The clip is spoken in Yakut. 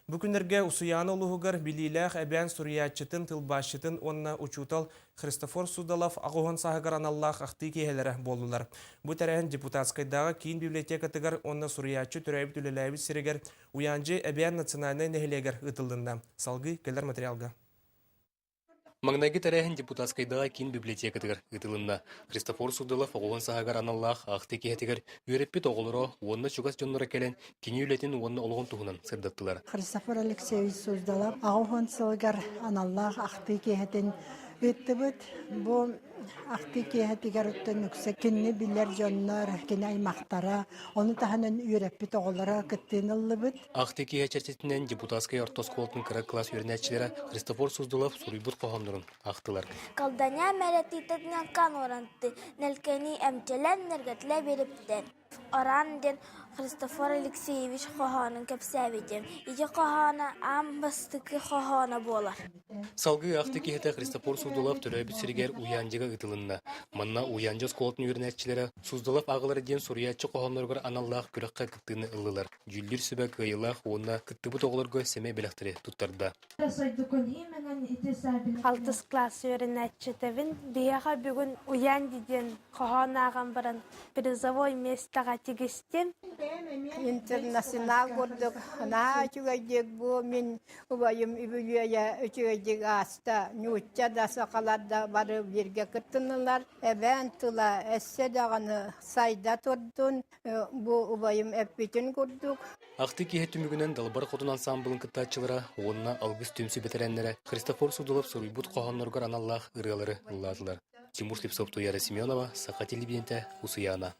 Бу күннэргэ Усуйаана улууһугар билиилээх эбээн суруйааччытын, тылбаасчытын уонна учуутал Христофор Судалов аҕыс сааһыгар аналлаах ахтыы киэһэлэрэ буоллулар. Бу тэрээһин Депутатскайдааҕы киин библиотекатыгар уонна суруйааччы төрөөбүт үлэлээбит сиригэр Уйаандьы эбээн национальнай нэһилиэгэр ыытыллынна. Салгыы кэлэр материалга. Маҥнайгы тэрээһин Депутатскайдааҕы киин библиотекатыгар ыытылынна. Христофор Судалов оҕолон сааһыгар аналлаах ахтыы киэһэтигэр үөрэппит оҕолоро уонна чугас дьонноро кэлэн кини үлэтин уонна олоҕун туһунан сырдаттылар. Христофор Алексеевич Суздалов 80 сылыгар аналлаах ахтыы киэһэтин ыыттыбыт. Бу ахтыы киэһэтигэр оттон үксэ кинини билэр дьоннор, кини аймахтара, ону таһынан үөрэппит оҕолоро кыттыыны ыллыбыт. Ахтыы киэһэ чэрчитинэн Депутатскай орто оскуолатын кыра кылаас үөрэнээччилэрэ Христофор Суздалов суруйбут хоһооннорун аахтылар. Колдоня мэрэтиитэтинэн кануоранты, нэлкэни эмчэлэн нэргэтлэ бириптэр. Оран диэн Христофор Алексеевич хоһоонун кэпсээбитим. Ити хоһооно аан бастакы хоһооно буолар. Салгыы ахтыы киһитэ Христофор Суздалов төрөөбүт сиригэр Уйаандьыга ыытылынна. Манна Уйаандьы оскуолатын үөрэнээччилэрэ Суздалов аҕалара диэн суруйааччы хоһоонноругар аналлаах күрэххэ кыттыыны ыллылар. Дьүүллүүр сүбэ кыайыылаах уонна кыттыбыт оҕолорго сэмэй бэлэхтэри туттарда. Алтыс класс үөрэнээччитэбин. Биһиэхэ бүгүн Уйаанди диэн хоһоон ааҕан баран призовой миэстэҕэ тигистим. Интернационал курдук наһаа үчүгэйдик бу мин убайым үбүлүөйэ үчүгэйдик ааста. Нуучча да, сахалар да бары бииргэ кыттыннылар. Эбээн тыла өссө даҕаны сайда турдун. Бу убайым эппитин курдук. Ахтыы киэһэ түмүгүнэн Далбар Хотун ансаамбылын кыттааччылара уонна Алгыс түмсүү бэтэрээннэрэ Христофор Судулов суруйбут хоһоонноругар аналлаах ырыалары ыллаатылар. Тимур Слепцов, Туяра Семенова, Саха телевидениетэ, Усуйаана.